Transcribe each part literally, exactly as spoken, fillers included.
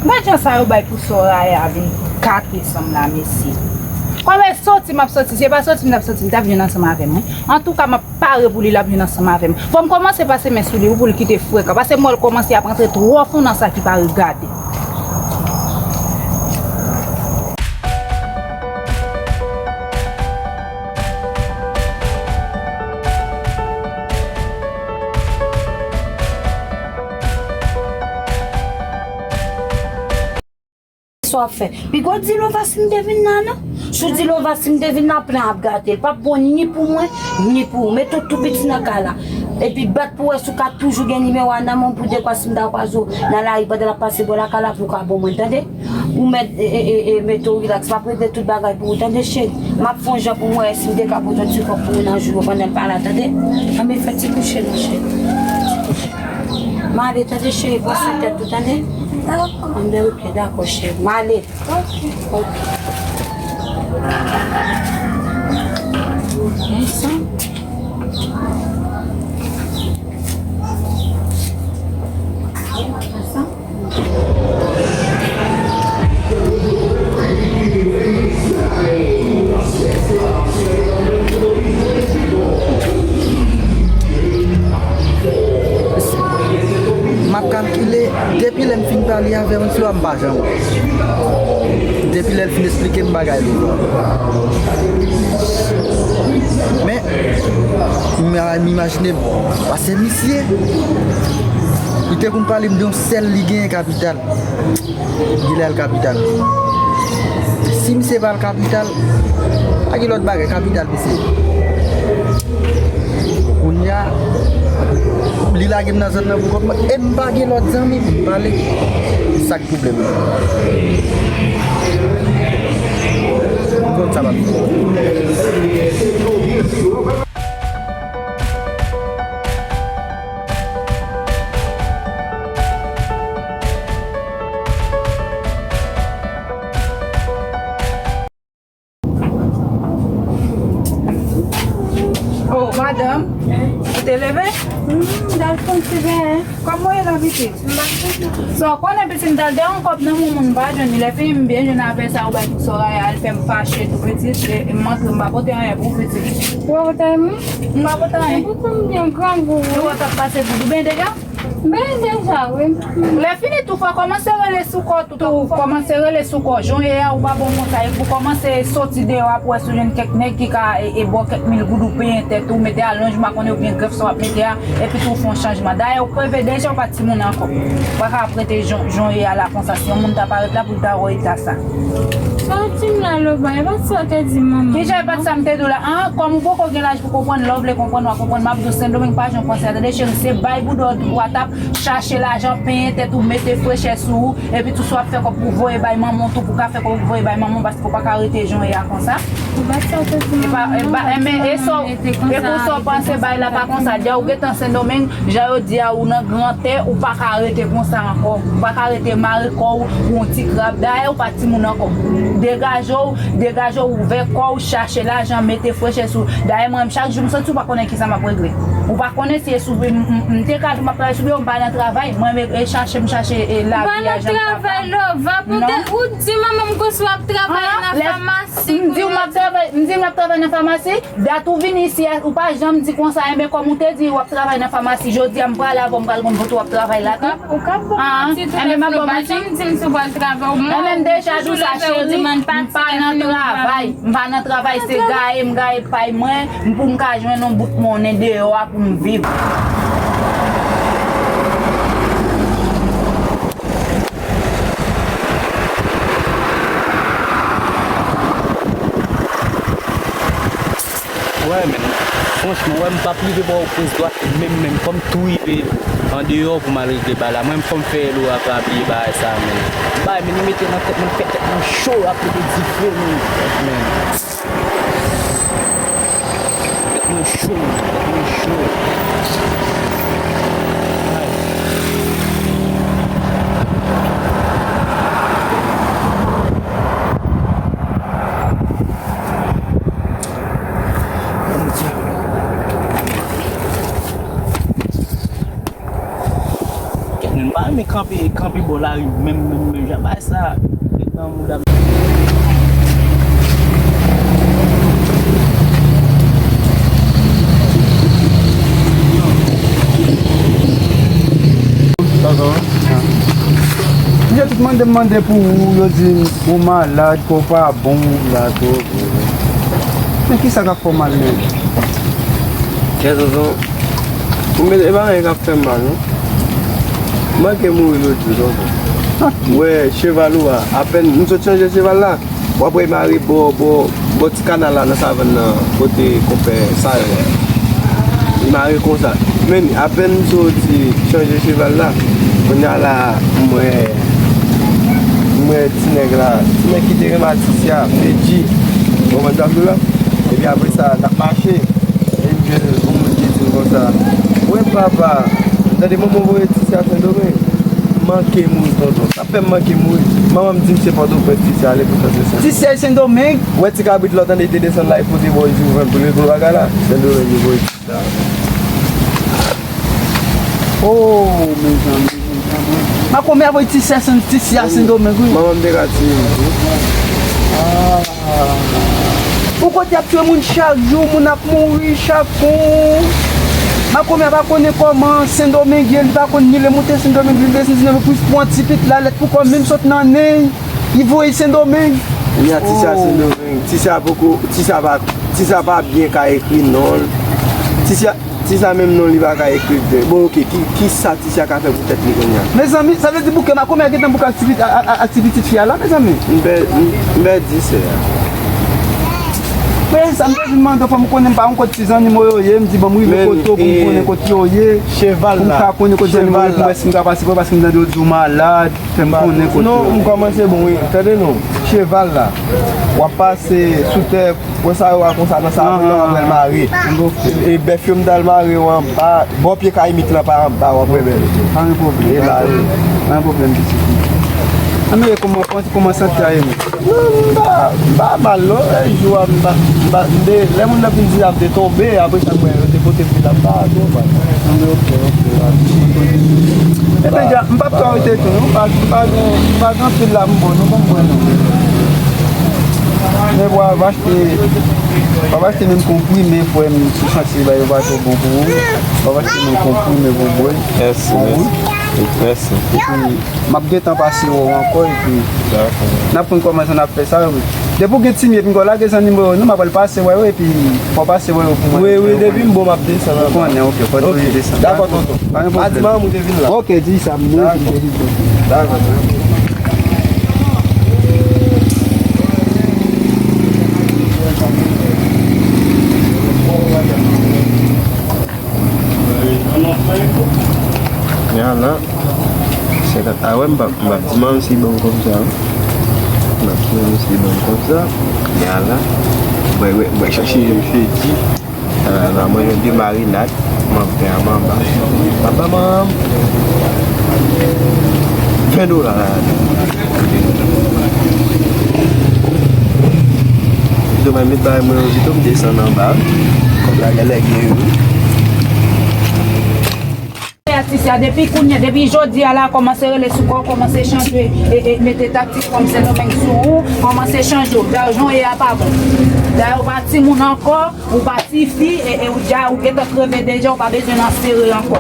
Gad jan sa yo bay pou Soraya vin gate san m la, mesye. Kòm e soti m ap soti, si e pa soti m t ap soti, li t ap jwenn ansanm avè m, wi. Antouka, m ap pare pou li, l ap jwenn ansanm avè m. Fò m kòmanse pase men sou li, wi, pou l kite frekan. Paske m wè l kòmanse ap antre twò fon nan sa ki pa regade. Sa w ap fè? Piga w di Lova si m te vin la, non? Si w di Lova si m te vin la, plan ap gate. L p ap bon ni pou mwen, ni pou ou. Mete w tou piti nan kay la. Epi bat pou wè si w ka toujou gen nimewo a nan men w pou dekwa si m ta kwaze w nan lari pandan l ap pase bò lakay la pou w ka ban mwen, tande? Ou mèt, e, e, e, e, mete w rilaks. M ap regle tout bagay pou ou, tande, cheri? M ap fè yon jan pou m wè si m te ka pote yon ti kòb pou ou nan jou yo pandan l pa la, tande? Anben, fè ti kouche non, cheri. Ti kouche. M ale, tande, cheri, pran swen tèt ou, tande? Dakò. Anben, oke, dakò, cheri. M ale. Oke. Oke. Ensan. Ensan. M ap kalkile, depi lè m fin pale avè w, m swa m pa janm. Depi lè l fin esplike m bagay li. Men, m, m imajine m, paske misye, li te konn pale m de yon sèl li genyen kapital. Genlè l kapital. Si misye pa al kapital, pa gen lòt bagay, kapital misye. Kounye a, li lage m nan zòn nan pou kont mwen. E m pa gen lòt zanmi pou m pale. Sa k pwoblèm nan. M konn sa m ap di. Oh, madanm, ou te leve? Hmm, m t al fè yon ti benyen. Kòman w ye la, pitit? M pa konnen. Sa w konnen, pitit, m t al dèyè yon kòb nan men yon moun, m pa jwenn li. Lè fini, m byen jwenn apèl sa ou bay pou Soraya, al fè m fache tou, pitit. E, e m antre, m pa pote anyen pou ou, pitit. Ou pa pote anyen? M pa pote anyen. E poutan m gen grangou. Ou wè w t ap pase pou ou benyen deja? Benyen deja, wi. Lè fini tou, fò w kòmanse rele sou kò w tou, kòmanse rele sou kò w. Jan w ye a, ou pa bon konsa. Epi w kòmanse soti deyò a pou w wè si w jwenn kèk nèg ki ka e, e ba w kèk mil goud ou penyen tèt ou, mete alonj, m pa konnen oubyen grèf sa w ap mete a, epi tou w fè yon chanjman. Dayè, ou kreve deja, ou pa timoun ankò. Ou pa ka ap rete jan, jan w ye a la konsa. Si yon moun ta parèt la pou l ta wè w eta sa. Sa w di m la, Lova, e pa sa w te di manman. Kijan e pa sa m te di w la? An, kòm ou poko gen laj pou konprann, lè w vle konprann, w a konprann. M ap di w, Sendomeng pa jan w panse a, tande cheri, se bay bouda w tou pou w atap chache lajan, penyen tèt ou, mete frechè sou ou, epi tou sa w ap fè kòb pou w voye bay manman w tou, pou w ka fè kòb pou w voye bay manman w, paske w pa ka rete jan w ye a konsa. E pa, e pa, enben, e sa w, e pou sa w panse bay la pa konsa, dja ou gentan Sendomeng, jan yo di a, ou nan gran tè, ou pa ka rete konsa ankò. Ou pa ka rete mare kò w pou yon ti krab. Dayè, ou pa timoun ankò. Degaje w, degaje w, ouvè kò w, chache lajan, mete frechè sou. Dayè, mwen menm, chak jou m soti, ou pa konnen kisa m ap regle. Ou pa konnen si e sou, m, m, m te ka di w m ap travay sou biro, m pa nan travay. Mwen menm, e chache, m chache, e lavi a jan l ka ba m. Ou pa nan travay, Lova, poutèt ou di manman m konsa w ap travay nan famasi. M di w m ap travay, m di w m ap travay nan famasi. Dat ou vini isi a, ou pa janm di konsa, enben kòm ou te di w ap travay nan famasi, jodi a m prale avè w, m pral konn kote w ap travay la tou. Ou ka, ou ka ban m manti tou, enben m ap ban w manti. Pa janm di m si w pral travay, ou mwen, enben m deja di w sa, cheri, m pa nan travay, m pa nan travay, se gaye m gaye pay mwen, m pou m ka jwenn yon bout monnen deyò a pou m viv. Wè, men, franchman, wè, m p ap rive ba w pwens dwat menm, menm, fò m tou rive andeyò pou m al regle bagay la. Mwen, fò m fè Lova pa bliye bagay sa, men. Bay, men, li mete nan tèt mwen, fè tèt mwen cho, ap mete dife, men. Men. Tèt mwen cho, tèt mwen cho. Ay. Bondye. Kèt, M pa renmen kanpe, kanpe bò lari menm, menm, menm jan bagay sa. Ret nan mouda m. Yo tout mande m mande pou ou, yo di m ou malad, ke w pa bon, ou la twò. Men kisa k ap fè w mal menm? Kè zonzon. Ou mete, e pa anyen k ap fè m mal, non. M manke mouri lòt jou, zonzon. Ou wè cheval ou a, apèn m sot chanje cheval la, w ap wè l mare bò, bò, bò ti kanal la nan savann nan, kote konpè Sayon an. Li mare konsa. Men, apèn m soti chanje cheval la, kounye a la, m wè, m wè ti nèg la, ti nèg ki te renmen Atisya, Fedji, ou konprann sa m di w la? Epi apre sa, n ap mache. Epi, yon moun ki di m konsa, "Wè papa, m tande manman w voye Tisya Sendomeng." M manke mouri, tonton. Sa fè m manke mouri. Manman m di m se Pòtoprens Tisya ale pou Sendomeng. Tisya Sendomeng? Wè ti kabrit la w tande li te desann la, li poze bò, li di w pou l regle bagay la. Sendomeng, li voye Tisya. Oh, mezanmi, mezanmi. Makomè ap voye Tisya Sen-, Tisya Sendomeng, wi. Manman m te ka tiye m tou. Ah. Pou kote y ap tiye moun chak jou, moun ap mouri chak jou. Makomè pa konnen kòman Sendomeng ye, li pa konn ni le monte Sendomeng, ni le desann Sendomeng, pou, pou yon ti pitit la, lèt pou kò menm sot nan nen, li voye Sendomeng. Li a Tisya Sendomeng. Tisya poko, Tisya pa, Tisya pa byen ka ekri non l. Tisya, Tisya menm non li pa ka ekri byen. Bon, oke, ki, ki sa Tisya ka fè pou tèt li kounye a? Mezanmi, sa vle di bouke Makomè gentan bouke ak ti pitit, a, a, a, ak ti pitit fi a la, mezanmi. M pè-, m, m pèdi sè a. Men sa m te vin mande w, fò m konnen, m pa konn kot ti zannimo yo ye, m di bon, m rive kote w pou m konnen kot yo ye. Cheval la. Pou m ka konnen kot zannimo yo, pou m wè si m ka pase pou yo, paske m tande yo di w malad, fè m konnen kot yo. Non, m kòmanse bon, wi. Tande non, cheval la. W ap pase sou tè, wè sa yo a konsa nan savann nan, w ap wè l mare. E bèf yo m t al mare yo anba, bò pye kayimit lan pa anba, w ap wè bèf. Pa gen pwoblèm. E la, wi. Pa gen pwoblèm, pitit. Anmwey, kòman, kòman, kòman sante a ye menm? Non, m pa, m pa mal, non. E jou a, m pa, m pa, m te, lè moun nan fin di l ap te tonbe, apre sa, mwen, yo te pote pil anba, tou, pa. Anmwey, ok, ok. Ebyen, dja, m p ap twò rete tou, non. M pa, m pa gen, m pa gen anpil la, m bon, non, ban m bwè, non. Men bwè a, va achte, w ap achte menm konprime, frè m, si w santi bagay yo pa twò bon pou ou, w ap achte menm konprime pou bwè. Mèsi, mèsi. Mèsi. Epi, m ap gentan pase wè w ankò, epi n ap konn kòman n ap fè sa. Depi w gen timoun, epi m lage zannimo yo, non, m ap al pase wè yo, epi fò w pase wè yo pou mwen. Wi, wi, depi m bon, m ap desann anba. Ou konnen, ok, fò w toujou desann. Dakò, tonton. Pa gen pwoblèm. Pa di manman m ou te vin la. Ok, di sa, m te vin. Dakò, dakò. Ya la, senkant, a wè, m p ap, m p ap di manman si ban m kòb sa, wi. M p ap di manman si ban m kòb sa. Ya la, mwen, mwen, mwen chache jedi. A la, mwen jwenn de marinad, m ap fè a manman. Papa, manman. Ven dola la. Pito mwen met bagay mwen yo pito m desann anba. Kòb la genlè gen wi. Atis ya, depi kounye, depi jodi a la, kòmanse rele sou kò w, kòmanse chanje, e, e, mete taktik kòm Sendomeng sou ou, kòmanse chanje w. Dayè jan w ye a pa bon. Dayè w pa timoun ankò, ou pa tifi, e, e, ou dja, ou gentan kreve deja, ou pa bezwen nan sere ankò.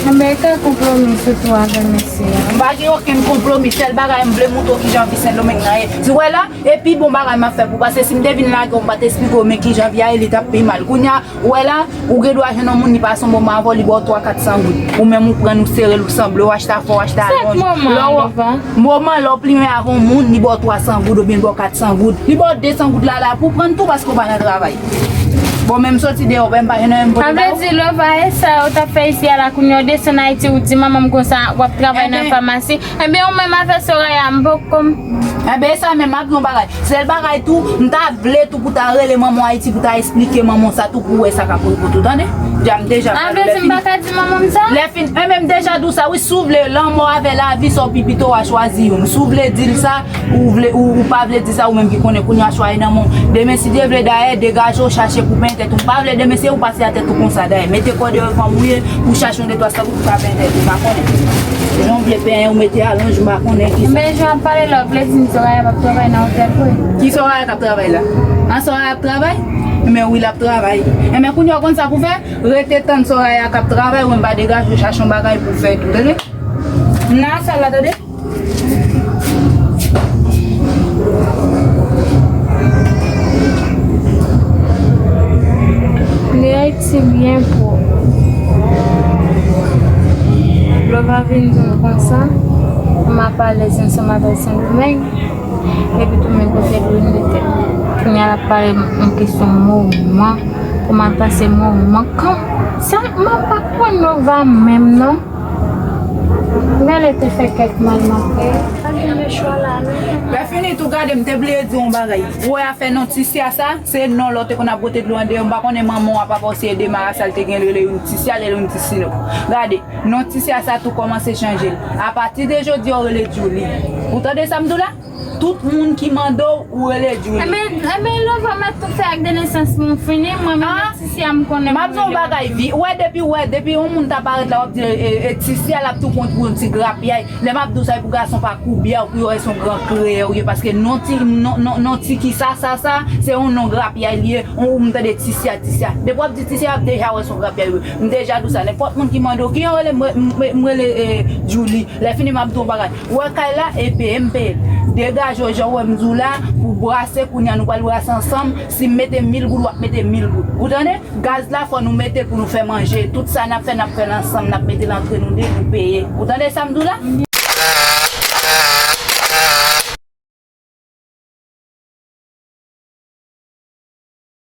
Anben, e ka konpwomi sitou avè mesye a. M pa gen okenn konpwomi, sèl bagay m vle montre w kijan vi Sendomeng nan ye. Di w wè la, e pi bon bagay m ap fè pou w, paske si m te vin lage w, m pa t esplike w men kijan vi a ye, li t ap pi mal. Kounye a, ou wè la, ou gen dwa jwenn yon moun, li pase yon moman avè w, li ba w twa, kat san goud. Ou menm ou pran l, ou sere l, ou sanble, ou achte afè w, achte alonj. Lè w, moman, lè w plimen avè yon moun, li ba w twa san goud oubyen li ba w kat san goud. Li ba w de san goud la, la pou w pran l tou paske w pa nan travay. Bon, men m soti deyò, ben, m pa jwenn anyen m pote ba w. Sa vle di, Lova, e sa ou t ap fè isi a la, kounye a w desann Ayiti, ou di manman m konsa, w ap travay nan famasi. Enben, ou menm avè Soraya, m poko. Enben, e sa menm, m ap di w yon bagay. Sèl bagay tou, m ta vle tou pou ta rele manman w Ayiti, pou ta esplike manman w sa tou, pou wè sa k ap rive w tou, tande? Dja m deja pale w. Sa vle di m pa ka di manman m sa? Lè fin, enben, m deja di w sa, wi, si w vle, lanmò avè lavi, sa w pi pito w a chwazi youn. Si w vle di l sa, ou vle, ou, ou pa vle di sa, ou menm ki konnen kounye a chwa e nan men w. Demen, si Dye vle, dayè, degaje w, chache koupen tèt ou. M pa vle demen se ou pase a tèt ou konsa dayè. Mete kò deyò fanm ou ye, pou chache yon de twa sòt pou ka penyen tèt ou, m pa konnen. Jan w vle penyen ou mete alonj, m pa konnen ki sa. Men jan ap pale la, w vle di m Soraya p ap travay nan otèl vre? Ki Soraya k ap travay la? A, Soraya ap travay? Enben wi, l ap travay. Enben kounye a w konn sa pou fè? Rete tann Soraya k ap travay, ou menm pa degaje w chache yon bagay pou w fè tou, tande? M nan sal la, tande? Li Ayiti byen pwòp. Lè w pa vin di m konsa, m ap alèz ansanm avèk Sendomeng. Epi tou men kote l vin mete. Kounye a l ap pale m kesyon moman. Kòman l pase moman? Kan sa, mwen pa konprann Lova menm non. Mele te fè kèk mal m ap fè. Lè fini tou gade, m te bliye di w yon bagay. Ou wè afè non Tisya sa, se non lè w te konn ap bwote dlo andeyò, m pa konnen manman w a papa w se Edema a sa l te gen l rele youn Tisya, lè youn Tisino. Gade, non Tisya sa tou kòmanse chanje l. Apati de jodi a w rele Djouly. Ou tande sa m di w la? Tout moun ki mande w, ou rele Djouly. Enben, enben Lova mèt tou fè ak de nesans pou m fini, mwen menm e Tisya m konnen. M ap di yon bagay, Vi. Ou wè depi, ou wè depi yon moun ta parèt la, w ap di e, e, Tisya, l ap tou kont pou yon ti grapyay. Lè m ap di w sa, e pou gason pa koubya w, pou yo wè se yon gran kreyè ou ye, paske non ti, non, non, non ti ki sa, sa, sa, se yon non grapyay li ye. Ou, ou m tande Tisya, Tisya. Depi w ap di Tisya, w ap deja wè se yon grapyay ou ye. M deja di w sa. Nenpòt moun ki mande w, kijan w rele, m, m, m, m rele e, Djouly. Lè fini, m ap di w yon bagay. Ou wè kay la, e peye m peye l. Degaje w jan w wè m di w la, pou brase kounye a, nou pral brase ansanm. Si m mete mil goud, w ap mete mil goud. Ou tande? Gaz la, fò nou mete l pou nou fè manje. Tout sa n ap fè, n ap fè l ansanm, n ap mete l antre nou de, nou peye. Ou tande sa m di w la?